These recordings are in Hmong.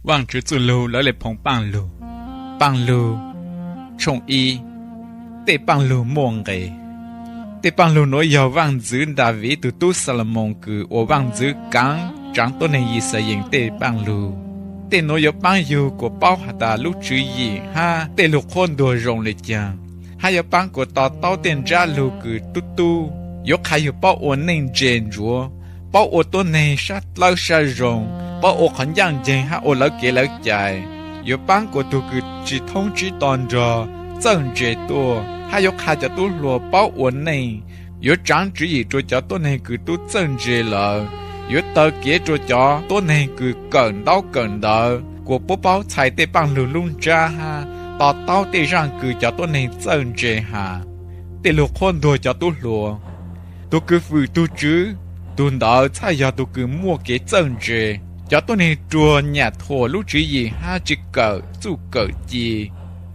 Vaajtswv txuj lug lawv le phoov paaj lug. Paaj lug, tshooj ib, tej paaj lug muaj nqe. Tej paaj lug nuav yog vaaj ntxwv Daviv tug tub Xalumoos kws ua vaaj ntxwv kaav tsaav tuab neeg Yixalayees tej paaj lug. Tej nuav yuav paab yug kuas paub has tas lub tswv yim hab tej lug qhuab ntuas zoo le caag, hab yuav paab kuas to taub tej ntsab lug kws tub tub, yuav qha yug paub ua neej ntse ntsuav, paub ua tuab neeg sab dlawb sab zoo, paub ua qhov ncaaj nceeg hab ua lawv kev lawv cai. Yuav paab kuas tug kws tsi thoob tsib to nrog txawj ntse tuaj, hab yuav qha cov tub hluas paub ua neej. Yuav tsaav tswv yim rua cov tuab neeg kws tub txawj ntse lawm, yuav taw kev rua cov tuab neeg kws kawm ntaub kawm ntawv kuas puab paub txhais tej paaj lug lub ntsab hab to taub tej zaaj kws cov tuab neeg txawj ntse has. Tej lug qhuab ntuas cov tub hluas. Tug kws fwm tug tswv, tug ntawd txhaj yog tug kws muaj kev txawj ntse. Cov tuab neeg ruag nyam thuam lub tswv yim hab tsi kawm txuj kawm ci.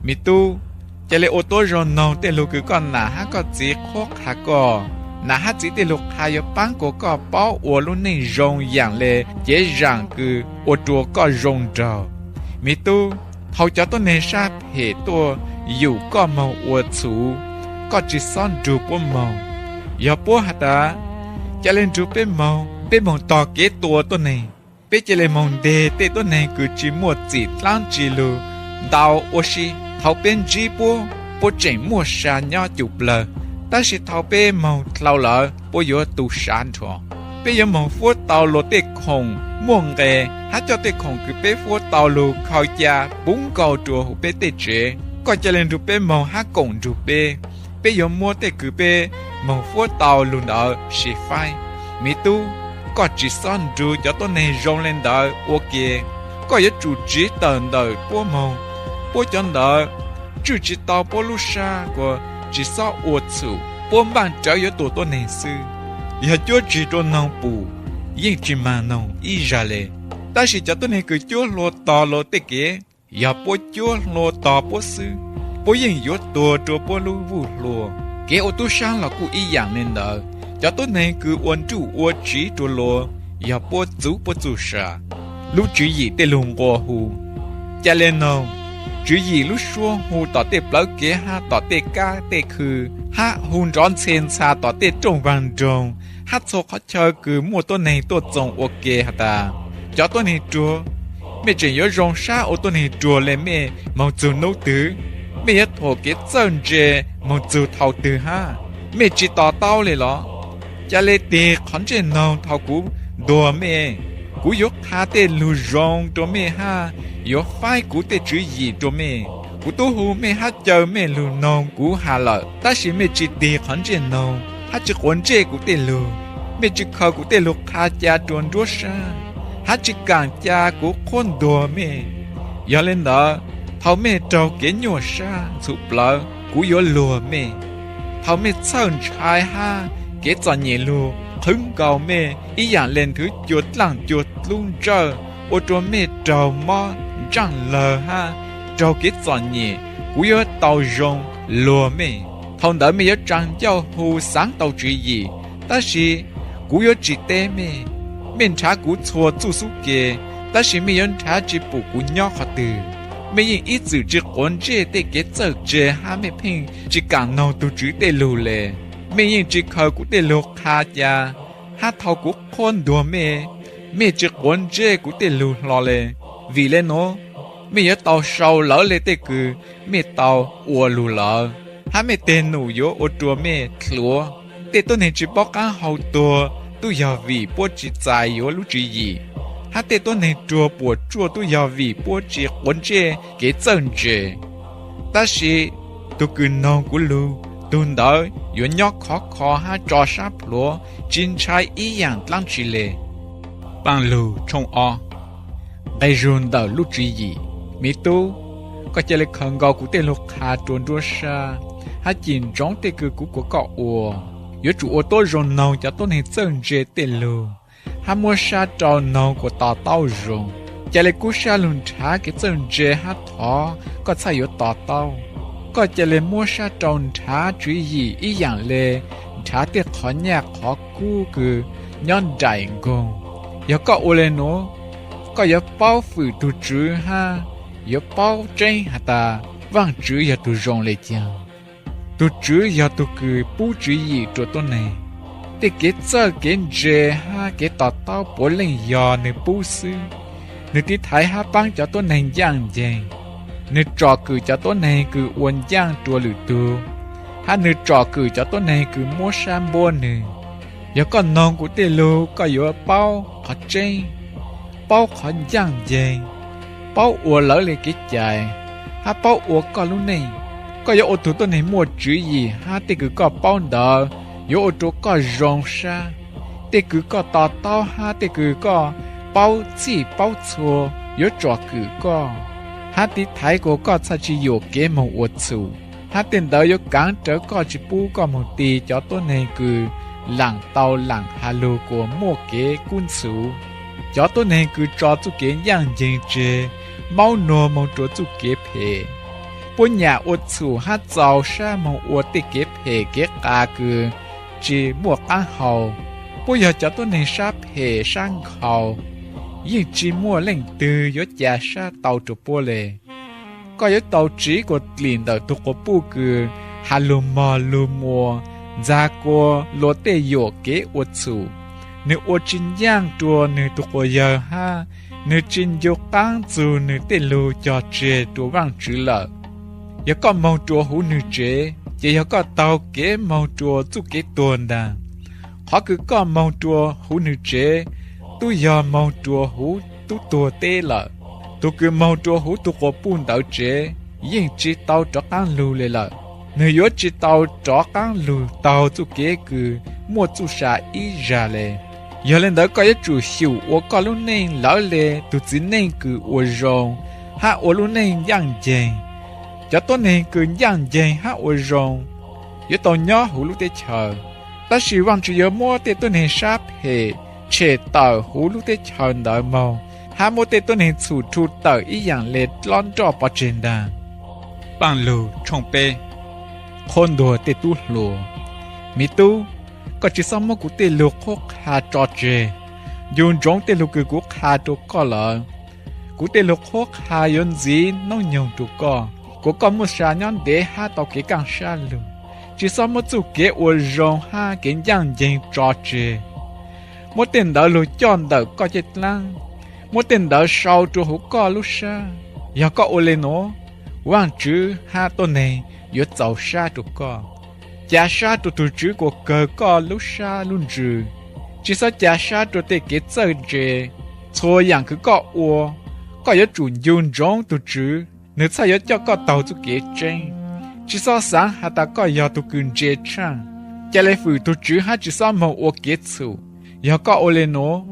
Me tub, ca le ua tuab zoo noog tej lug kws koj nam hab koj txiv qhuab qha koj. Nam hab txiv tej lug qha yuav paab kuas koj paub ua lub neej zoo yaam le cev zaam kws ua rua koj zoo nraug. Me tub, thaus cov tuab neeg sab phem tuaj yum koj moog ua txhuv, koj tsi xob nrug puab moog. Yog puab has tas, ca le nrug peb moog, peb moog tog kev tua tuab neeg, peb ca le moog nteg tej tuab neeg kws tsi muaj txim dlaab tsi lug ntau ua si. Thaus peb ntsib puab, puab tseem muaj sa nyob cum plawg, tab sis thaus peb moog dlhau lawm puab yuav tu sav nrho. Peb yuav moog huab tau luas tej khoom muaj nqe, hab coj tej khoom kws peb huab tau lug khaws ca puv nkaus rua huv peb tej tsev. Koj ca le nrug peb moog hab koom nrug peb, peb yuav muab tej kws peb moog huab tau lug ntawd sis faib. Me tub, koj tsi xob nrug cov tuab neeg zoo le ntawd ua ke. Koj yuav tsum tsiv tawm ntawm puab moog. Puab cov ntawd tswj tsi tau puab lub sab kuas tsi xob ua txhum, puab npaaj rawv yuav tua tuab neeg xwb. Yog cuab tsig rua noog pum, yeej tsi maag noog ib zag le, tab sis cov tuab neeg kws cuab hlua tog luas tej kev, yog puab cuab hlua tog puab xwb, puab yeej yuav tuag rua puab lub vuj hlua. Kev ua tub saab los kuj ib yaam le ntawd, cov tuab neeg kws ua nruj ua tsiv rua luas, yog puab txuv puab txuj sa. Lub tswv yim tej lug nqua hu. Ca le noog, tswv yim lub suab hu tom tej plawv kev hab tom tej kab tej khw, hab hu nrov ntxhe ntxha tom tej rooj vaag nroog, hab txhua qhov chaw kws muaj tuab neeg tuaj txoos ua ke has tas, cov tuab neeg ruag, mej tseem yuav zoo sab ua tuab neeg ruag le mej moog txug nub twg? Mej yuav thuam kev txawj ntse moog txug thaus twg hab? Mej tsi to taub le los? Ca le tig qhov ntsej noog thaus kuv ntuas mej. Kuv yuav qha tej lug zoo rua mej hab yuav faib kuv tej tswv yim rua mej. Kuv tub hu mej hab caw mej lug noog kuv has lawm, tab sis mej tsi tig qhov ntsej noog hab tsi quav ntsej kuv tej lug. Mej tsi khaws kuv tej lug qha ca rua nruab sab, hab tsi kaam ca kuv qhuab ntuas mej. Yog le ntawd, thaus mej raug kev nyuaj sab ntxhuv plawv, kuv yuav luag mej. Thaus mej txhawj ntshai hab kev txom nyem lug qhwv nkaus mej ib yaam le nthwv cua dlaaj cua dlub ntsawj, ua rua mej raug mob ntsaaj lawg hab raug kev txom nyem, kuv yuav tau zoo luag mej. Thaus ntawd mej yuav tsaa ncauj hu xaav tau tswv yim, tab sis kuv yuav tsi teb mej. Mej nrhav kuv txhua txuj xub ke, tab sis mej yuav nrhav tsi pum kuv nyob qhov twg. Mej yeej ib txwm tsi quav ntsej tej kev txawj ntse hab mej pheej tsi kaam noog tug tswv tej lug le. Mej yeej tsi khaws kuv tej lug qha ca, hab thaus kuv qhuab ntuas mej, mej tsi quav ntsej kuv tej lug hlo le. Vim le nuav, mej yuav tau sau lawv le tej kws mej tau ua lug lawm, hab mej teg num yuav ua rua mej dlhuav. Tej tuab neeg tsi paub qaab hau tuag tub yog vim puab tsi txais yuav lub tswv yim, hab tej tuab neeg ruag puam tsuaj tub yog vim puab tsi quav ntsej kev txawj ntse. Tab sis tug kws noog kuv lug, tug ntawd yuav nyob khov kho hab tso sab plhuav tsi ntshai ib yaam dlaab tsi le. Paaj Lug tshooj ob, nqe zug ntawm lub tswv yim. Me tub, koj ca le khaws nkaus kuv tej lug qha rua nruab sab, hab cim ntsoov tej kws kuv kuas koj ua. Yuav tsum ua tuab zoo noog cov tuab neeg txawj ntse tej lug, hab muab sab rau noog kuas to taub zoo. Ca le kub sab lug nrhav kev txawj ntse hab thov koj txhaj yuav to taub. Koj ca le muab sab rau nrhav tswv yim ib yaam le nrhav tej qhov nyaj qhov kub kws nyob nraim nkoog. Yog koj ua le nuav, Koj yuav paub fwm tug Tswv hab yuav paub tseeb has tas Vaajtswv yog tug zoo le caag. Tug Tswv yog tug kws pub tswv yim rua tuab neeg. Tej kev txawj kev ntse hab kev to taub puav leej yog nwg pub xwb. Nwg tiv thaiv hab paab cov tuab neeg ncaaj nceeg. Nwg tsom kwm cov tuab neeg kws ua ncaaj rua lwm tug, hab nwg tsom kwm cov tuab neeg kws muab sab npuab nwg. Yog koj noog kuv tej lug, koj yuav paub qhov tseeb, paub qhov ncaaj nceeg, paub ua lawv le kev cai, hab paub ua koj lub neej. Koj yuav ua tug tuab neeg muaj tswv yim, hab tej kws koj paub ntawd yuav ua rua koj zoo sab. Tej kws koj to taub hab tej kws koj paub txhij paub txhua yuav tsom kwm koj, hab tiv thaiv kuas koj txhaj tsi yuam kev moog ua txhum, hab tej ntawd yuav kaav rawv koj tsi pub koj moog ti cov tuab neeg kws laam tau laam has lug kuas muaj kev kub ntxhuv. Cov tuab neeg kws tso txuj kev ncaaj nceeg tseg, maub nuag moog rua txuj kev phem. Puab nyam ua txhum hab txaus sab moog ua tej kev phem kev qas kws tsi muaj qaab hau. Puab yog cov tuab neeg sab phem sab nkhaus, yeej tsi muaj leej twg yuav ca sab tau rua puab le. Koj yuav tau tsiv kuas dlim ntawm tug quas puj kws has lug mog lug muas, ntxag kua luas tej yuam kev ua txhum. Nwg ua tsi ncaaj rua nwg tug quas yawg hab nwg tsi ncu qaab txug nwg tej lug cog tseg rua Vaajtswv lawm. Yog koj moog rua huv nwg tsev, ces yog koj taug kev moog rua txuj kev tuag ntaag. Qhov kws koj moog rua huv nwg tsev tub yog moog rua huv tub tuag teb lawm. Tug kws moog rua huv tug quas puj ntawd tsev yeej tsi tau rov qaab lug le lawm. Nwg yuav tsi tau rov qaab lug taug txuj kev kws muaj txuj sa ib zag le. Yog le ntawd koj yuav tsum xyum ua koj lub neej lawv le tug txiv neej kws ua zoo hab ua lub neej ncaaj nceeg. Cov tuab neeg kws ncaaj nceeg hab ua zoo yuav tau nyob huv lub teb chaws, tab sis Vaajtswv yuav muab tej tuab neeg sab phem tshem tawm huv lub teb chaws ntawd moog, hab muab tej tuab neeg txhum rhu tawm ib yaam le lob nroj pov tseg ntaag. Paaj Lug tshooj peb. Qhuab ntuas tej tub hluas. Miv tub, koj tsi xob muab kuv tej lug qhuab qha tso tseg. Ncu ntsoov tej lug kws kuv qha rua koj lawm. Kuv tej lug qhuab qha yuav ntxiv noob nyoog rua koj, kuas koj muaj sa nyob ntev hab tau kev kaaj sab lug. Tsi xob muab txuj kev ua zoo hab kev ncaaj nceeg tso tseg. Muab tej ntawd lug coj ntawm koj caj dlaab, muab tej ntawd sau rua huv koj lub sab. Yog koj ua le nuav, Vaajtswv hab tuab neeg yuav txaus sab rua koj. Ca sab rua tug Tswv kuas kawg koj lub sab lub ntsws. Tsi xob ca sab rua tej kev txawj ntse. Txhua yaam kws koj ua, koj yuav tsum ncu ntsoov tug Tswv, nwg txhaj yuav coj koj taug txuj kev tseeb. Tsi xob xaav has tas koj yog tug kws ntse tshaaj. Ca le fwm tug Tswv hab tsi xob moog ua kev txhum. Yog koj ua le nuav,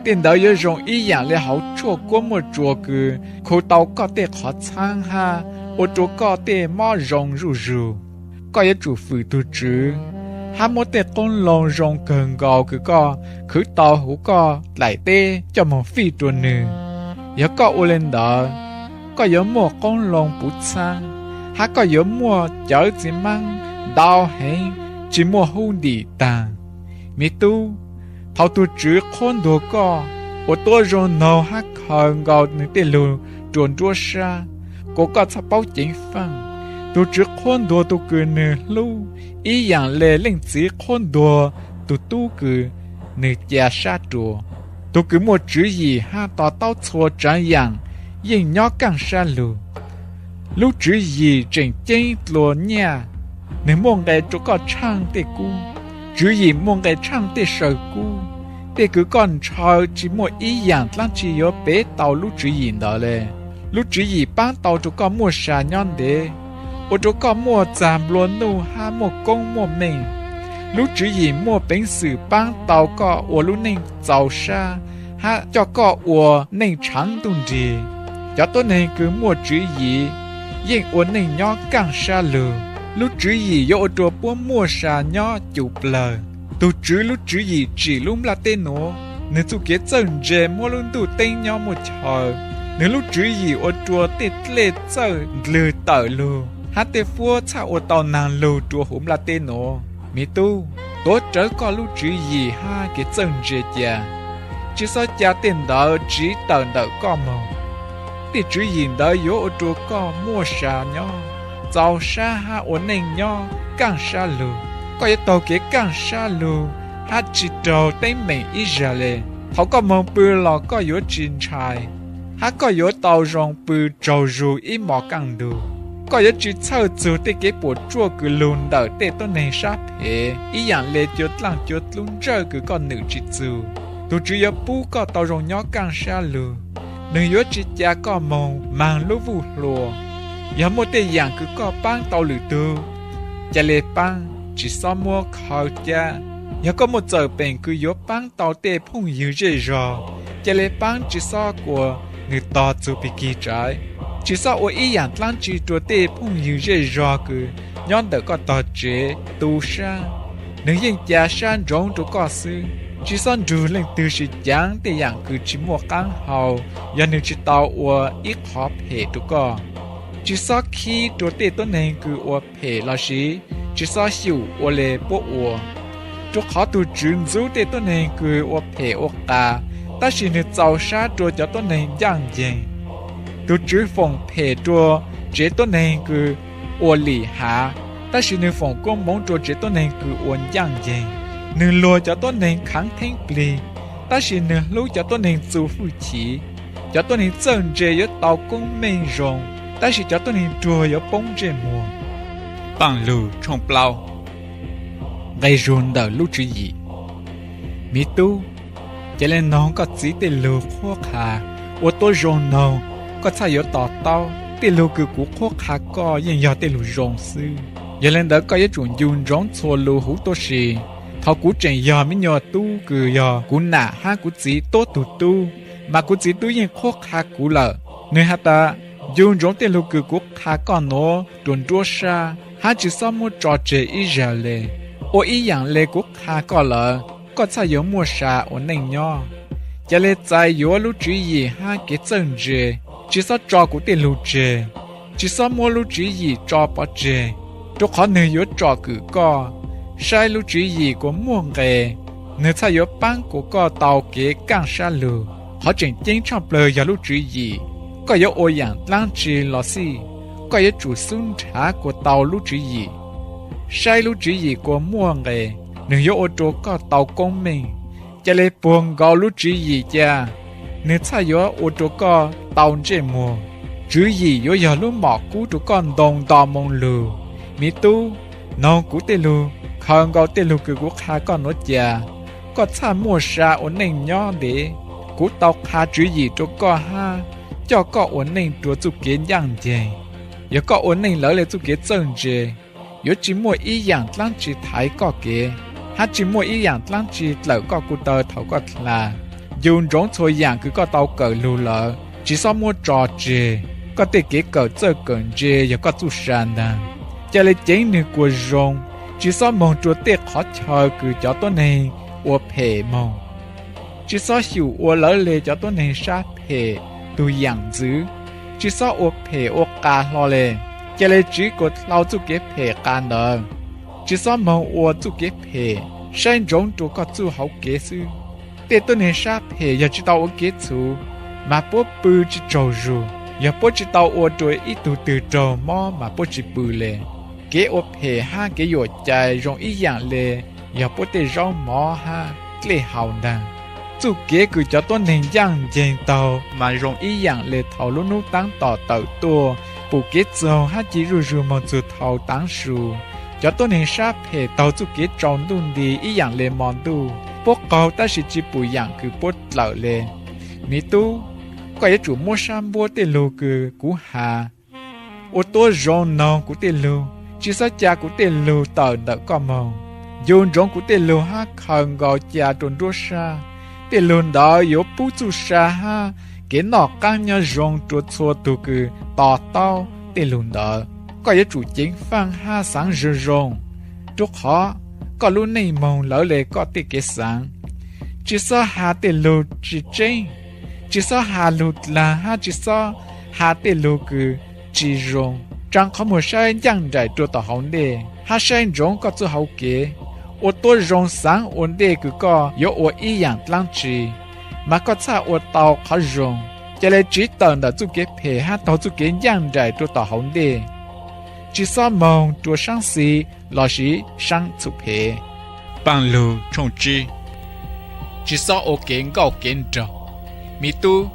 tej ntawd yuav zoo ib yaam le hauv tshuaj kuab muaj tsua kws khu tau koj tej qhov txhaab hab ua rua koj tej mob zoo zuj zug. Koj yuav tsum fwm tug Tswv hab muab tej qoob loo zoo kawg nkaus kws koj khwv tau huv koj dlaim teb coj moog fij rua nwg. Yog koj ua le ntawd, koj yuav muaj qoob loo puv txhaab, hab koj yuav muaj cawv txiv maab ntau heev tsi muaj hub ntim taag. Miv tub, thaus tug Tswv qhuab ntuas koj, ua tuab zoo noog hab khaws nkaus nwg tej lug rua nruab sab, kuas koj txhaj paub ceev faaj. Tug Tswv qhuab ntuas tug kws nwg hlub ib yaam le leej txiv qhuab ntuas tug tub kws nwg ca sab rua. Tug kws muaj tswv yim hab to taub txhua tsaav yaam yeej nyob kaaj sab lug. Lub tswv yim tseem ceeb dlua nyaj, nwg muaj nqe rua koj tshaaj tej kub. Tswv yim muaj nqe tshaaj tej saw kub. Tej kws koj ntshaw tsi muaj ib yaam dlaab tsi yuav pev tau lub tswv yim ntawd le. Lub tswv yim paab tau rua koj muaj sa nyob ntev, ua rua koj muaj txag nplua nuj hab muaj koob muaj meej. Lub tswv yim muaj peev xwm paab tau koj ua lub neej txaus sab hab coj koj ua neej tshaav ntuj nrig. Cov tuab neeg kws muaj tswv yim yeej ua neej nyob kaaj sab lug. Lub tswv yim yuav ua rua puab muaj sa nyob cum plawg. Tug Tswv lub tswv yim tsim lub nplaj teb nuav, nwg txuj kev txawj ntse muab lub ntuj teeb nyob muaj chaw. Nwg lub tswv yim ua rua tej dlej txawj ndlwg tawm lug hab tej fuab txhaj ua tau naag lug rua huv nplaj teb nuav. Miv tub, tuav rawv koj lub tswv yim hab kev txawj ntse ca. Tsis txhob ca tej ntawd tsiv tawm ntawm koj moog. Tej tswv yim ntawd yuav ua rua koj muaj sa nyob, txaus sab hab ua neej nyob kaaj sab lug. Koj yuav taug kev kaaj sab lug hab tsi raug teeb meem ib zag le. Thaus koj moog pw los koj yuav tsi ntshai, hab koj yuav tau zoo pw tsaug zug ib mos kaaj ntug. Koj yuav tsi txhawj txug tej kev puam tsuaj kws lug ntawm tej tuab neeg sab phem, ib yaam le cua dlaaj cua dlub ntsawj kws koj nwm tsi txug. Tug Tswv yuav pub koj tau zoo nyob kaaj sab lug. Nwg yuav tsi ca koj moog maag lub vuj hlua. Yog muaj tej yaam kws koj paab tau lwm tug, ca le paab, tsi xob muab khaws cab. Yog koj muaj txawm peem kws yuav paab tau tej phooj ywg zej zog, ca le paab tsi xob kua nwg tog txug pig kig tsaiv. Tsi xob ua ib yaam dlaab tsi rua tej phooj ywg zej zog kws nyob ntawm koj tog tsev tu sab, nwg yeej ca sab ntsoov rua koj xwb. Tsi xob nrug leej twg sis caav tej yaam kws tsi muaj qaab hau yog nwg tsi tau ua ib qhov phem rua koj. Tsi xob khib rua tej tuab neeg kws ua phem lossis tsi xob xyum ua le puab ua. Rua qhov tug Tswv ntxub tej tuab neeg kws ua phem ua qas, tab sis nwg txaus sab rua cov tuab neeg ncaaj nceeg. Tug Tswv foom phem rua tsev tuab neeg kws ua lim hav, tab sis nwg foom koob moov rua tsev tuab neeg kws ua ncaaj nceeg. Nwg luag cov tuab neeg khaav theeb plig, tab sis nwg hlub cov tuab neeg txu fwj chim. Cov tuab neeg txawj ntse yuav tau koob meej zoo, tab sis cov tuab neeg ruag yuav poob ntsej muag. Paaj Lug tshooj plaub, nqe zug ntawm lub tswv yim. Miv tub, ca le noog koj txiv tej lug qhuab qha. Ua tuab zoo noog, koj txhaj yuav to taub. Tej lug kws kuv qhuab qha koj yeej yog tej lug zoo xwb. Yog le ntawd koj yuav tsum ncu ntsoov txhua lug huv tuab si. Thaus kuv tseem yog me nyuam tub kws yog kuv nam hab kuv txiv tuab tug tub, mas kuv txiv tub yeej qhuab qha kuv lawm. Nwg has tas, ncu ntsoov tej lug kws kuv qha koj nuav rua nruab sab, hab tsi xob muab tso tseg ib zag le. Ua ib yaam le kuv qha koj lawm, koj txhaj yuav muaj sa ua neej nyob. Ca le txais yuav lub tswv yim hab kev txawj ntse, tsi xob tso kuv tej lug tseg. Tsi xob muab lub tswv yim tso pov tseg, rua qhov nwg yuav tsom kwm koj. Saib lub tswv yim kuas muaj nqes, nwg txhaj yuav paab kuas koj tau kev kaaj sab lug. Qhov tseem ceeb tshaj plawg yog lub tswv yim. Koj yuav ua yaam dlaab tsi los xij, koj yuav tsum xub nrhav kuas tau lub tswv yim. Saib lub tswv yim kuas muaj nqes, nwg yuav ua rua koj tau koob meej. Ca le puag nkaus lub tswv yim ca, nwg txhaj yuav ua rua koj tau ntsej muag. Tswv yim yuav yog lub mom kub rua koj ntoo nto moo lug. Miv tub, noog kuv tej lug, khaws nkaus tej lug kws kuv qha koj nuav ca, koj txhaj muaj sa ua neej nyob ntev. Kuv tau qha tswv yim rua koj hab coj koj ua neej rua txuj kev ncaaj nceeg. Yog koj ua neej lawv le txuj kev txawj ntse, yuav tsi muaj ib yaam dlaab tsi thaiv koj kev, hab tsi muaj ib yaam dlaab tsi dlawm koj kuv taw thaus koj dlha. Ncu ntsoov txhua yaam kws koj tau kawm lug lawm, tsi xob muab tso tseg. Koj tej kev kawm txawj kawm ntse yog koj txuj sa ntaag. Ca le ceev nwg kuas zoo, tsi xob moog rua tej qhov chaw kws cov tuab neeg ua phem moog. Tsi xob xyum ua lawv le cov tuab neeg sab phem tug yaam ntxwv. Tsi xob ua phem ua qas hlo le, ca le tsiv kuas dlhau txuj kev phem qas ntawd. Tsi xob moog ua txuj kev phem, saib ntsoov rua koj txuj hauv kev xwb. Tej tuab neeg sab phem yog tsi tau ua kev txhum, mas puab pw tsi tsaug zug. Yog puab tsi tau ua rua ib tug twg raug mob mas puab tsi pw le. Kev ua phem hab kev yuam cai zoo ib yaam le yog puab tej zaub mov hab dlej haus ntaag. Txuj kev kws cov tuab neeg ncaaj nceeg taug mas zoo ib yaam le thaus lub nub taab tom tawm tuaj, pum kev txoog hab ci zuj zug moog txug thaus taav su. Cov tuab neeg sab phem taug txuj kev tsaus ntuj nti ib yaam le mo ntuj, puab qaug tab sis tsi pum yaam kws puab dlawm le. Miv tub, koj yuav tsum muab sab npuab tej lug kws kuv has. Ua tuab zoo noog kuv tej lug, tsi xob ca kuv tej lug tawm ntawm koj moog. Ncu ntsoov kuv tej lug hab khaws nkaus ca rua nruab sab. Tej lug ntawd yuav pub txuj sa hab kev noj qaab nyob zoo rua txhua tug kws to taub tej lug ntawd. Koj yuav tsum ceev faaj hab xaav zoo zoo, rua qhov koj lub neej moog lawv le koj tej kev xaav. Tsi xob has tej lug tsi tseeb, tsi xob has lug dlaag hab tsi xob has tej lug kws tsi zoo. Tsaa qhov muag saib ncaaj nraim rua tom hauv ntej, hab saib ntsoov koj txuj hauv kev. Ua tuab zoo xaav ua ntej kws koj yuav ua ib yaam dlaab tsi. mas koj txhaj ua tau qhov zoo. Ca le tsiv tawm ntawm txuj kev phem hab taug txuj kev ncaaj nraim rua tom hauv ntej. Tsi xob moog rua saab xis lossis saab txhum phem. Paaj Lug tshooj tsib. Tsi xob ua kev nkauj kev nraug. Mi tub,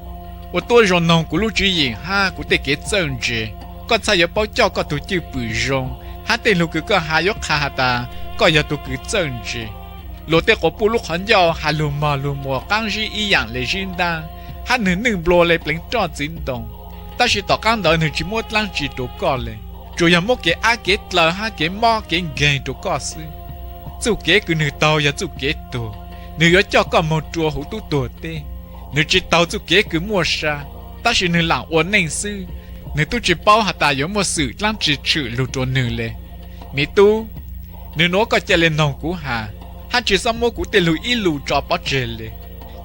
ua tuab zoo noog kuv lub tswv yim hab kuv tej kev txawj ntse. Koj txhaj yuav paub coj koj tug cwj pwm zoo, hab tej lug kws koj has yuav qha has tas koj yog tug kws txawj ntse. Luas tej quas puj lub qhov ncauj has lug mog lug muas qaab zib ib yaam le zib ntaab, hab nwg nwj nplua le pleev roj txiv ntoo. Tab sis tom qaab ntawd nwg tsi muab dlaab tsi rua koj le, tsuas yog muab kev ab kev dlawg hab kev mob kev nkeeg rua koj xwb. Txuj kev kws nwg taug yog txuj kev tuag, nwg yuav coj koj moog rua huv tub tuag teb. Nwg tsi taug txuj kev kws muaj sa, tab sis nwg laam ua neej xwb. Nwg tub tsi paub has tas yuav muaj xwm dlaab tsi tshwm lug rua nwg le. Mi tub, nwg nuav koj ca le noog kuv has, hab tsi xob muab kuv tej lug ib lu tso pov tseg le.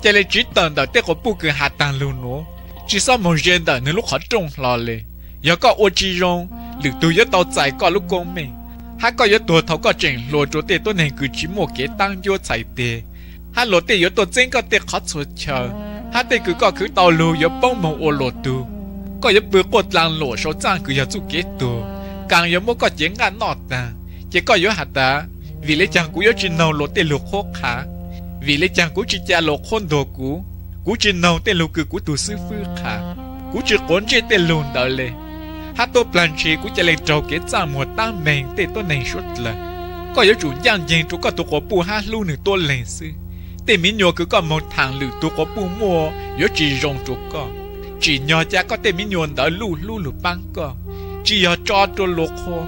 Ca le tsiv tawm ntawm tej quas puj kws has taag lug nuav, tsi xob moog ze ntawm nwg lub qhov rooj hlo le. Yog koj ua tsi zoo, lwm tug yuav tau txais koj lub koob meej, hab koj yuav tuag thaus koj tseem hluas rua tej tuab neeg kws tsi muaj kev taab ncuab txhais teg, hab luas tej yuav tuaj txeeb koj tej qhov txhua chaw, hab tej kws koj khwv tau lug yuav poob moog ua luas tug. Koj yuav pw quaj dlaa luam sau txaaj kws yog txuj kev tuag, kaas yuav muab koj cev nqaj noj taag, ces koj yuav has tas, vim le caag kuv yuav tsi noog luas tej lug qhuab qha? Vim le caag kuv tsi ca luas qhuab ntuas kuv? Kuv tsi noog tej lug kws kuv tug xwb fwb qha, kuv tsi quav ntsej tej lug ntawd le, hab tuab plag ntshis kuv ca le raug kev txaj muag taab meeg tej tuab neeg suav dlawg. Koj yuav tsum ncaaj nceeg rua koj tug quas puj hab hlub nwg tuab leeg xwb. Tej miv nyuas kws koj moog thaam lwm tug quas puj muaj yuav tsi zoo rua koj, tsim nyog ca koj tej miv nyuas ntawd luj hlub lug paab koj, tsi yog tso rua luas qhuab.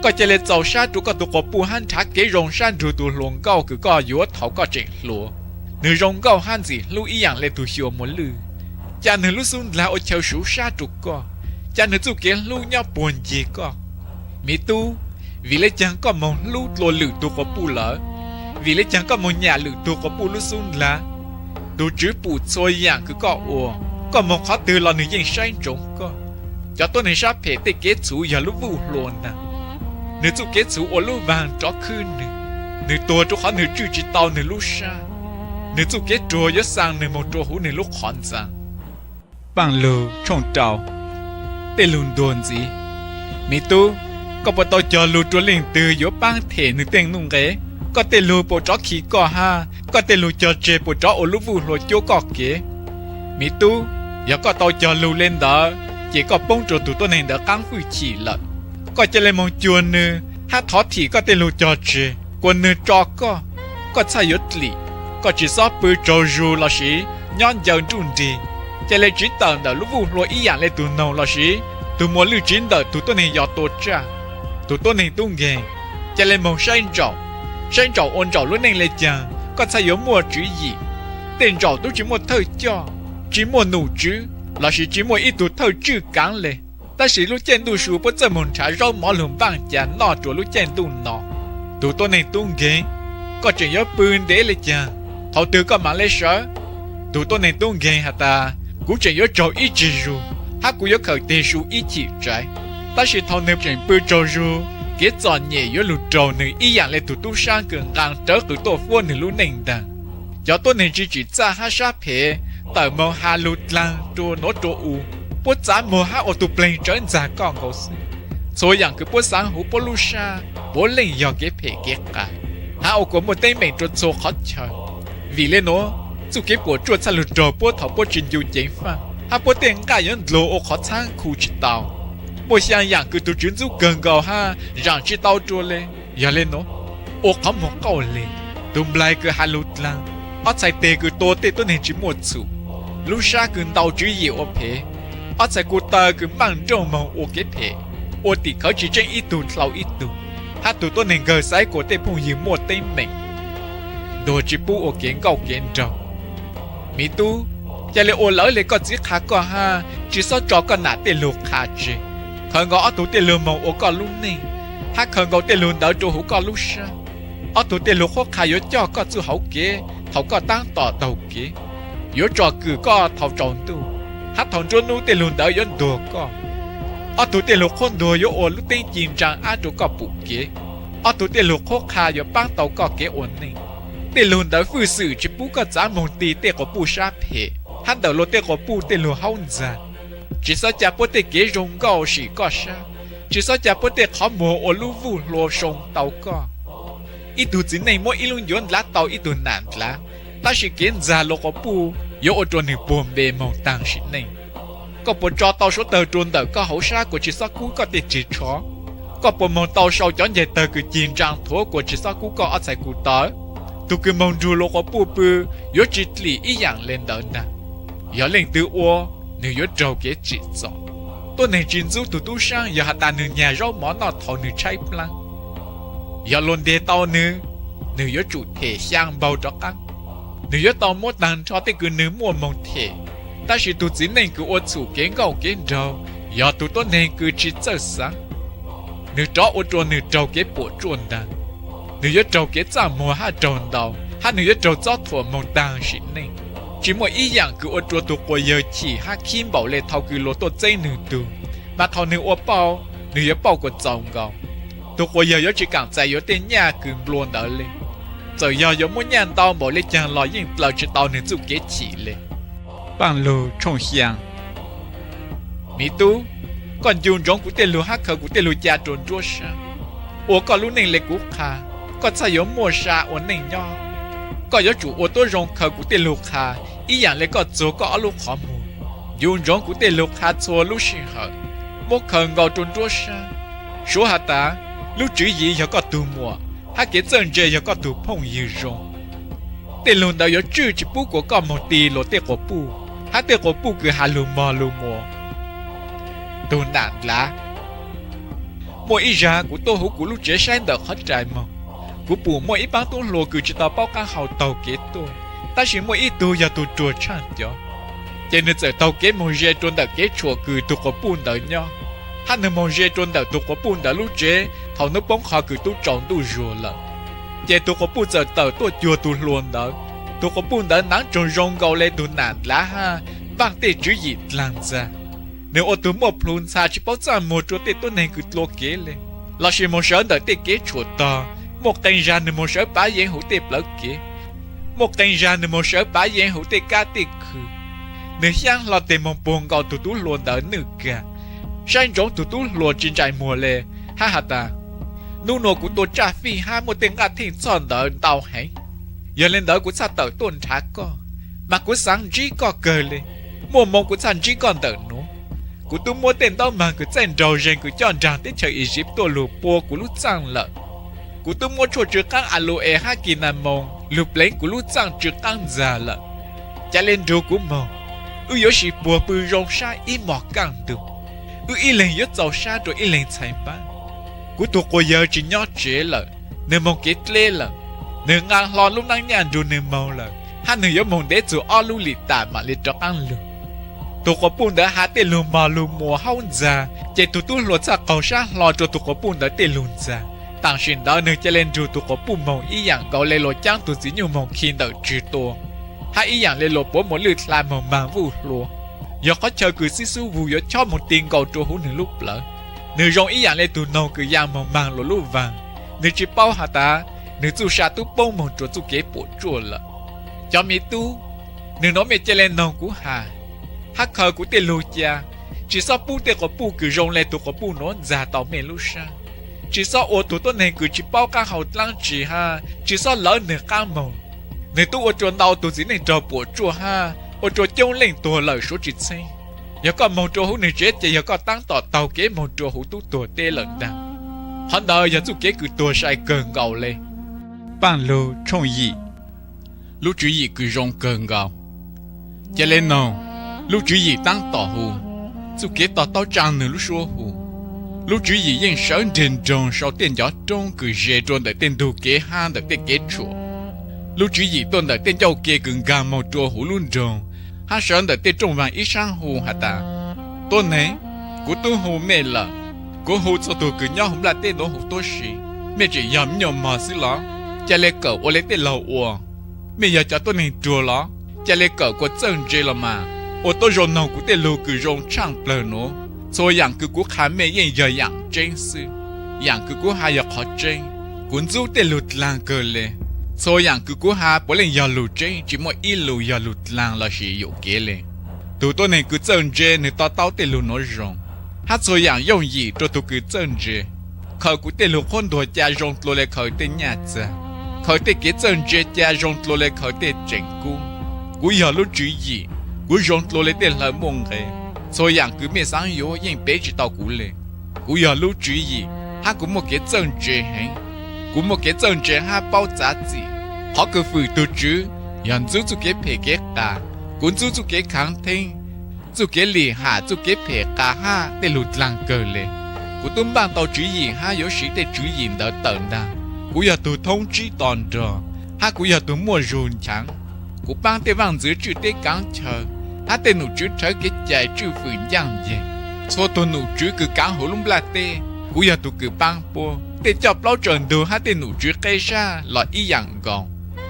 Koj ca le txaus sab rua koj tug quas puj hab nrhav kev zoo sab nrug tug hluas nkauj kws koj yuav thaus koj tseem hluas. Nwg zoo nkauj hab ntxim hlub ib yaam le tug xyuas muas lwj. Ca nwg lub xub ndlag ua chaw suv sab rua koj, ca nwg txuj kev hlub nyob puag ncig koj. Mi tub, vim le caag koj moog hlub dlua lwm tug quas puj lawm? Vim le caag koj moog nyam lwm tug quas puj lub xub ndlag? Tug Tswv pum txhua yaam kws koj ua, koj moog qhov twg los nwg yeej saib ntsoov koj. Cov tuab neeg sab phem tej kev txhuv yog lub vuj hlua ntaag. Nwg txuj kev txhuv ua lub vaag rov khwb nwg. Nwg tuag rua qhov nwg tswj tsi tau nwg lub sab. Nwg txuj kev ruag yuav xaa nwg moog rua huv nwg lub qhov ntxaa. Paaj Lug tshooj rau. Tej lug ntuag ntxiv. Mi tub, koj puas tau cog lug rua leej twg yuav paab them nwg tej nuj nqes? Koj tej lug puas rov khi koj hab koj tej lug cog tseg puas rov ua lub vuj hlua cuab koj kev? Mi tub, yog koj tau cog lug le ntawd, ces koj poob rua tug tuab neeg ntawd qaab fwj chim lawm. Koj ca le moog cuag nwg hab thov thim koj tej lug cog tseg, kuas nwg tso koj, koj txhaj yuav dlim. Koj tsi xob pw tsaug zug lossis nyob ncaws nruj nrig. Ca le tsiv tawm ntawm lub vuj hlua ib yaam le tug noog lossis tug muas lwj tsiv ntawm tug tuab neeg yos tua tsaj. Tug tuab neeg tub nkeeg, ca le moog saib ntsaum. Saib ntsaum ua ntsaum lub neej le caag koj txhaj yuav muaj tswv yim. Tej ntsaum tub tsi muaj thawj coj, tsi muaj nom tswv lossis tsi muaj ib tug thawj tswj kaav le, tab sis lub caij ntuj su puab txawj moog nrhav zaub mov lug npaaj ca noj rua lub caij ntuj no. Tug tuab neeg tub nkeeg, koj tseem yuav pw ntev le caag? Thaus twg koj maam le sawv? Tug tuab neeg tub nkeeg has tas, kuv tseem yuav tsaug ib tsig zug, hab kuv yuav khawm teg su ib chim tsaiv. Tab sis thaus nwg tseem pw tsaug zug, kev txom nyem yuav lug raug nwg ib yaam le tug tub saab kws nqaa rawv qws tuaj fuab nwg lub neej ntaag. Cov tuab neeg tsi tsim txaj hab sab phem tawm moog has lug dlaag rua nuav rua u, puab txav muag hab ua tug pleeg tsawv ntxag koj nkaus xwb. Txhua yaam kws puab xaav huv puab lub sab puav leej yog kev phem kev qas, hab ua kuas muaj teeb meem rua txhua qhov chaw. Vim le nuav, txuj kev puam tsuaj txhaj lug raug puab thaus puab tsi ncu ceev faaj, hab puab tej nqaj yuav ndlug ua qhov txhaab khu tsi tau. Muaj xyaa yaam kws tug Tswv ntxub kawg nkaus hab zaam tsi tau rua le. Yog le nuav, ua qhov muag qauj leg, tug nplaig kws has lug dlaag, ob txhais teg kws tua tej tuab neeg tsi muaj txhum, lub sab kws ntaus tswv yim ua phem, ob txhais kuv taw kws maaj nrooj moog ua kev phem, ua tim khawv tsi tseeb ib tug dlhau ib tug, hab tug tuab neeg nkawg xaiv kuas tej phooj ywg muaj teeb meem, ntuag tsi pub ua kev nkauj kev nraug. Mi tub, ca le ua lawv le koj txiv qha koj hab tsi xob tso koj nam tej lug qha tseg. Khaws nkaus ob tug tej lug moog ua koj lub neej, hab khaws nkaus tej lug ntawd rua huv koj lub sab. Ob tug tej lug qhuab qha yuav coj koj txuj hauv kev thaus koj taab tom taug kev, yuav tsom kwm koj thaus tsaus ntuj, hab thaus nruab nub tej lug ntawd yuav ntuag koj. Ob tug tej lug qhuab ntuag yuav ua lub teeb ci ntsaa ab rua koj pum kev. Ob tug tej lug qhuab qha yuav paab tau koj kev ua neej. Tej lug ntawd fwj xwm tsis pub koj txav moog ti tej quas puj sab phem hab ntawm luas tej quas puj tej lug haub ntxag. Tsis xob ca puab tej kev zoo nkauj sim koj sab, tsis xob ca puab tej qhov muag ua lub vuj hlua soo tau koj. Ib tug txiv neej muab ib lub ncuav ndlav tau ib tug nam ndlav, tab sis kev ntxag luas quas puj yuav ua rua nwg puag npe moog taag sim neej. Koj puas tso tau suav tawg rua ntawm koj hauv sab kuas tsis xob kub koj tej rig tsho? Koj puas moog tau sau cov ncaig tawg kws cig ntsaa thuav kuas tsis xob kub koj ob txhais kuv tawv? Tug kws moog nrug luas quas puj pw yuav tsis dlim ib yaam le ntawd ntaag. Yog leej twg ua, nwg yuav raug kev tsim txom. Tuab neeg tsis ntxub tug tub saab yog has tas nwg nyag zaub mov noj thaus nwg tshaib plab. Yog luas ntes tau nwg, nwg yuav tsum them xyaa npaug rov qaab. Nwg yuav tau muab taag nrho tej kws nwg muaj moog them. Tab sis tug txiv neej kws ua txhum kev nkauj kev nraug yog tug tuab neeg kws tsis txawj xaav. Nwg rov ua rua nwg raug kev puam tsuaj ntaag. Nwg yuav raug kev txaj muag hab raug ntaus, hab nwg yuav raug txob thuam moog taag sim neej. Tsis muaj ib yaam kws ua rua tug quas yawg chim hab khib npaum le thaus kws luas tuaj txeeb nwg tug, mas thaus nwg ua pauj, nwg yuav pauj kuas txaus nkaus. Tug quas yawg yuav tsis kaam txais yuav tej nyaj kws nplua ntawd le. Txawm yog yuav muab nyaj ntau npaum le caag los yeej dlaws tsis tau nwg txuj kev chim le. Paaj Lug tshooj xyaa. Miv tub, koj ncu ntsoov kuv tej lug hab khaws kuv tej lug ca rua nruab sab. Ua koj lub neej le kuv qha, koj txhaj yuav muaj sa ua neej nyob. Koj yuav tsum ua tuab zoo khaws kuv tej lug qha ib yaam le koj txuag koj ob lub qhov muag. Ncu ntsoov kuv tej lug qha txhua lub sij hawm, muab khaws nkaus rua nruab sab. Suav has tas, lub tswv yim yog koj tug muam, hab kev txawj ntse yog koj tug phooj ywg zoo. Tej lug ntawd yuav tswj tsis pub kuas koj moog ti luas tej quas puj, hab tej quas puj kws has lug mog lug muas. Tug nam ndlav. Muaj ib zag kuv tuaj huv kuv lub tsev saib ntawm qhov rai moog, kuv pum muaj ib paab tub hluas kws tsis tau paub qaab hau taug kev tuaj, tab sis muaj ib tug yog tug ruam tshaaj cov. Ces nwg txawm taug kev moog ze rua ntawm kev tshuam kws tug quas puj ntawd nyob, hab nwg moog ze rua ntawm tug quas puj ntawd lub tsev thaus nub poob qho kws tub tsaus ntuj zuag lawm. Ces tug quas puj txawm tawm tuaj cuag tug hluas ntawd. Tug quas puj ntawd naav tsoog zoo nkaus le tug nam ndlav hab npaaj tej tswv yim dlaag ntxag. Nwg ua tug muaj plhu ntxha tsis paub txaj muag rua tej tuab neeg kws dlua kev le, lossis moog sawv ntawm tej kev tshuam tog. Muaj qee zag nwg moog sawv pav yeev huv tej plawv kev, muaj qee zag nwg moog sawv pav yeev huv tej kab tej khw. Nwg xyaab hlo teg moog puag nkaus tug tub hluas ntawd nwj kag, saib ntsoov tug tub hluas tsis ntsais muag le, hab has tas, nub nua kuv tua tsaj fij hab muaj tej nqaj theej txhoj ntawd ntau heev. Yog le ntawd kuv txhaj tawm tuaj nrhav koj, mas kuv xaav ntsib koj kawg le. Muaj moov kuv txhaj ntsib koj ntawm nuav. Kuv tub muab tej ntaub maag kws txaij nraug zeeg kws coj nraag teb chaws Iziv tuaj lug pua kuv lub txaaj lawm. Kuv tub muab tshuaj tsw qaab Alus-es hab Kinamoos lug pleev kuv lub txaaj tsw qaab ntxag lawm. Ca le nrug kuv moog, wb yuav sis puag pw zoo sab ib mos kaaj ntug. Wb ib leeg yuav txaus sab rua ib leeg txhais npaab. Kuv tug quas yawg tsis nyob tsev lawm, nwg moog kev dleb lawm. Nwg nqaa hlo lub naab nyaj nrug nwg moog lawm, hab nwg yuav moog ntev txug ob lub lim tam maam le rov qaab lug. Tug quas puj ntawd has tej lug mog lug muas haub ntxag, ces tug tub hluas txhaj qaug sab hlo rua tug quas puj ntawd tej lug ntxag. Tam sim ntawd nwg ca le nrug tug quas puj moog ib yaam nkaus le luas caab tug txiv nyuj moog khi ntawm tswg tua, hab ib yaam le luas puav muas lwj dlha moog maag vuj hlua. Yog qhov chaw kws xib xub vug yuav chob moog ti nkaus rua huv nwg lub plawv. Nwg zoo ib yaam le tug noog kws ya moog maag luas lub vaag, nwg tsis paub has tas nwg txuj sa tub poob moog rua txuj kev puam tsuaj lawm. Cov miv tub, nwg nuav mej ca le noog kuv has, hab khaws kuv tej lug ca. Tsis xob pub tej quas puj kws zoo le tug quas puj nuav ntxag tau mej lub sab. Tsis xob ua tug tuab neeg kws tsis paub qaab hau dlaab tsi hab tsis xob lawv nwg qaab moog. Nwg tub ua rua ntau tug txiv neej raug puam tsuaj hab ua rua coob leej tuag lawm suav tsis txheeb. Yog koj moog rua huv nwg tsev ces yog koj taab tom taug kev moog rua huv tub tuag teb lawm ntaag. Qhov ntawd yog txuj kev kws tuag sai kawg nkaus le. Paaj Lug tshooj yim. Lub tswv yim kws zoo kawg nkaus. Ca le noog, lub tswv yim taab tom hu, txuj kev to taub tsaa nwg lub suab hu. Lub tswv yim yeej sawv nreg nroog sau tej ncov roob kws ze rua ntawm tej ntug kev hab ntawm tej kev tshuam. Lub tswv yim tuaj ntawm tej ncauj ke kws nkaag moog rua huv lub nroog, hab sawv ntawm tej rooj vaag ib saab hu has tas, tuab neeg, kuv tub hu mej lawm. Kuv hu txhua tug kws nyob huv nplaj teb nuav huv tuab si. Mej tseem yog me nyuam mog xwb los? Ca le kawm ua le tej laug ua. Mej yog cov tuab neeg ruag los? Ca le kawm kuas txawj ntse los mas. Ua tuab zoo noog kuv tej lug kws zoo tshaaj plawg nuav. Txhua yaam kws kuv qha mej yeej yog yaam tseeb xwb. Yaam kws kuv has yog qhov tseeb. Kuv ntxub tej lug dlaag kawg le. Txhua yaam kws kuv has puav leej yog lug tseeb, tsi muaj ib lug yog lug dlaag lossis yuam kev le. Tug tuab neeg kws txawj ntse nwg to taub tej lug nuav zoo, hab txhua yaam yooj yim rua tug kws txawj ntse. Khaws kuv tej lug qhuab ntuas ca zoo dlua le khaws tej nyaj txag, khaws tej kev txawj ntse ca zoo dlua le khaws tej tseem kub. Kuv yog lub tswv yim, kuv zoo dlua le tej hlawv muaj nqe. Txhua yaam kws mej xaav yuav yeej pev tsi tau kuv le. Kuv yog lub tswv yim, hab kuv muaj kev txawj ntse heev. Kuv muaj kev txawj ntse hab paub txav txim. Qhov kws fwm tug Tswv yog ntxub txuj kev phem kev qas. Kuv ntxub txuj kev khaav theeb, txuj kev lim ham, txuj kev phem qas hab tej lug dlaag kawg le. Kuv tub npaaj tau tswv yim hab yuav siv tej tswv yim ntawd tawm ntaag. Kuv yog tug thoob tsib to nrog, hab kuv yog tug muaj zug nchaav. Kuv paab tej vaaj ntxwv tswj teb kaav chaw, hab tej nom tswv rhawv kev cai tswj fwm ncaaj nceeg. Txhua tug nom tswv kws kaav huv lub nplaj teb, kuv yog tug kws paab puab. Tej coj plaub tsaws ntug hab tej nom tswv qeb sab los ib yaam nkaus.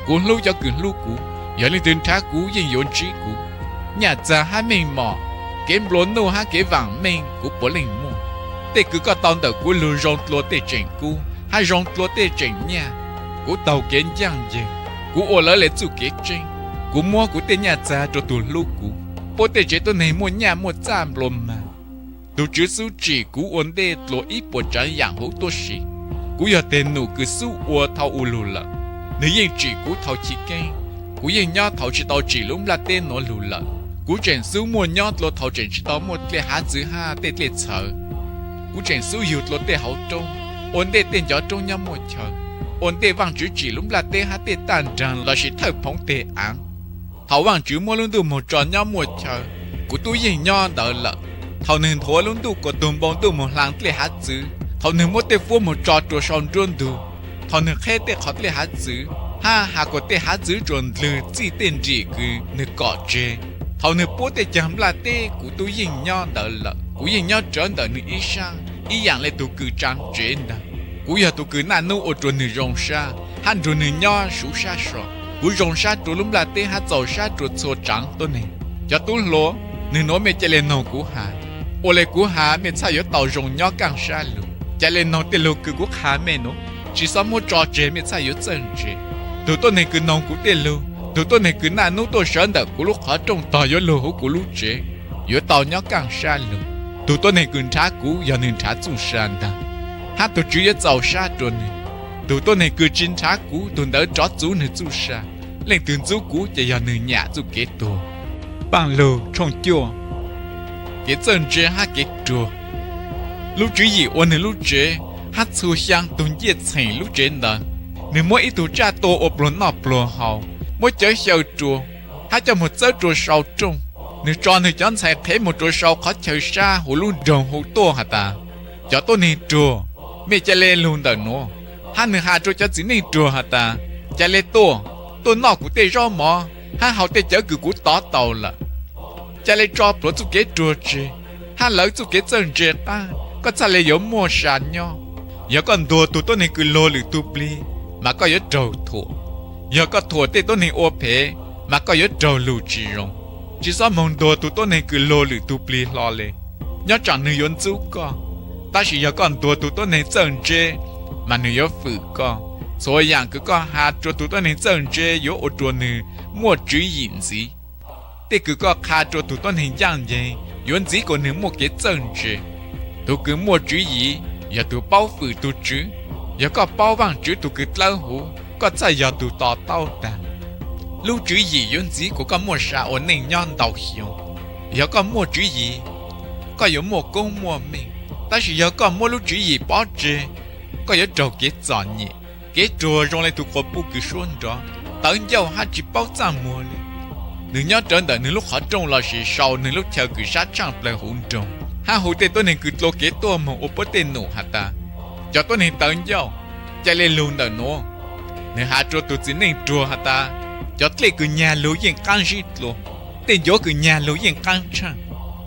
Kuv hlub cov kws hlub kuv, yog leej twg nrhav kuv yeej yuav ntsib kuv. Nyaj txag hab meej mom, kev nplua nuj hab kev vaam meej kuv puav leej muaj. Tej kws koj tau ntawm kuv lug zoo dlua tej tseem kub hab zoo dlua tej tseem nyaj. Kuv taug kev ncaaj nceeg, kuv ua lawv le txuj kev tseeb. Kuv muab kuv tej nyaj txag rua tug hlub kuv, puab tej tsev tuab neeg muaj nyaj muaj txaj nplua mag. Tug Tswv xub tsim kuv ua ntej dlua ib puas tsaav yaam huv tuab si. Kuv yog teg num kws xub ua dhau ua lug lawm, nwg yeej tsim kuv dhau chiv keeb. Kuv yeej nyob thaus tsi tau tsim lub nplaj teb nuav lug lawm. Kuv tseem xub muaj nyob dlua thaus tseem tsi tau muaj dlej hav txwv hab tej dlej txhawv. Kuv tseem xub yug dlua tej hauv roob, ua ntej tej ncov roob nyob muaj chaw, ua ntej Vaajtswv tsim lub nplaj teb hab tej taj nraag lossis thawj phoov teg aav. Thaus Vaajtswv muab lub ntuj moog tso nyob muaj chaw, kuv tub yeej nyob ntawd lawm. Thaus nwg nthuav lub ntuj kuas tug npoo ntuj moog hlaa dlej hav txwv, thaus nwg muab tej fuab moog tso rua sau nruab ntug, thaus nwg qheb tej qhov dlej hav txwv, hab has kuas tej hav txwv tsuas ndlwg txij tej nrim kws nwg kom tseg, thaus nwg puab tej caag nplaj teb, kuv tub yeej nyob ntawd lawm. Kuv yeej nyob rawv ntawm nwg ib sab ib yaam le tug kws tsaa tsev ntaag. Kuv yog tug kws naj nub ua rua nwg zoo sab hab nrug nwg nyob suv sab so. Kuv zoo sab rua lub nplaj teb hab txaus sab rua txhua tsaav tuab neeg. Cov tub hluas, nwg nuav mej ca le noog kuv has. Ua le kuv has mej txhaj yuav tau zoo nyob kaaj sab lug. Ca le noog tej lug kws kuv qha mej nuav, tsi xob muab tso tseg mej txhaj yuav txawj ntse. Tug tuab neeg kws noog kuv tej lug, tug tuab neeg kws naj nub tuaj sawv ntawm kuv lub qhov rooj tog yuav lug huv kuv lub tsev, yuav tau nyob kaaj sab lug. Tug tuab neeg kws nrhav kuv yog nwg nrhav txuj sa ntaag, hab tug Tswv yuav txaus sab rua nwg. Tug tuab neeg kws tsi nrhav kuv, tug ntawd rov txuv nwg txuj sa. Leej twg ntxub kuv ces yog nwg nyam txuj kev tuag. Paaj Lug tshooj cuaj. Kev txawj ntse hab kev ruag. Lub tswv yim ua nwg lub tsev, hab txhua xyaa tug ncej txheem lub tsev ntawd. Nwg muab ib tug tsaj tua ua pluag noj pluag haus, muab cawv xyaw rua, hab coj moog txawb rua sau rooj. Nwg tso nwg cov ntxhais qhev moog rua sau qhov chaw sab huv lub nroog hu tuaj has tas, Cov tuab neeg ruag, mej ca le lug ntawm nuav. Hab nwg has rua cov txiv neej ruag has tas, Ca le tuaj, tuaj noj kuv tej zaub mov hab haus tej cawv kws kuv tov tau lawm. Ca le tso plhuav txuj kev ruag tseg, hab lawv txuj kev txawj ntse qaab, koj txhaj le yuav muaj sa nyob. Yog koj ntuas tug tuab neeg kws luag lwm tug plig, mas koj yuav raug thuam. Yog koj thuam tej tuab neeg ua phem, mas koj yuav raug lug tsi zoo. Tsi xob moog ntuas tug tuab neeg kws luag lwm tug plig hlo le, nyob tsaam nwg yuav ntxub koj. Tab sis yog koj ntuas tug tuab neeg txawj ntse, mas nwg yuav fwm koj. Txhua yaam kws koj has rua tug tuab neeg txawj ntse yuav ua rua nwg muaj tswv yim ntxiv. Tej kws koj qha rua tug tuab neeg ncaaj nceeg yuav ntxiv kuas nwg muaj kev txawj ntse. Tug kws muaj tswv yim yog tug paub fwm tug Tswv. Yog koj paub Vaajtswv tug kws dlawb huv, koj txhaj yog tug to taub taag. Lub tswv yim yuav ntxiv kuas koj muaj sa ua neej nyob ntau xyoo. Yog koj muaj tswv yim, koj yuav muaj koob muaj meej. Tab sis yog koj muab lub tswv yim pov tseg, koj yuav raug kev txom nyem. Kev ruag zoo le tug quas puj kws suab nrov, tawv ncauj hab tsi paub txaj muag le. Nwg nyob rawv ntawm nwg lub qhov rooj lossis sau nwg lub chaw kws sab tshaaj plawg huv nroog, hab hu tej tuab neeg kws dlua kev tuaj moog ua puab tej num has tas, Cov tuab neeg tawv ncauj, ca le lug ntawm nuav. Nwg has rua tug txiv neej ruag has tas, Cov dlej kws nyag lug yeej qaab zib dlua, tej ncuav kws nyag lug yeej qaab tshaaj.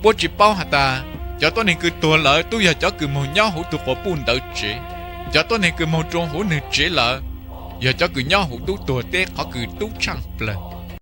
Puab tsi paub has tas, cov tuab neeg kws tuag lawm tub yog cov kws moog nyob huv tug quas puj ntawd tsev. Cov tuab neeg kws moog rua huv nwg tsev lawm, yog cov kws nyob huv tub tuag teb qhov kws tub tshaaj plawg.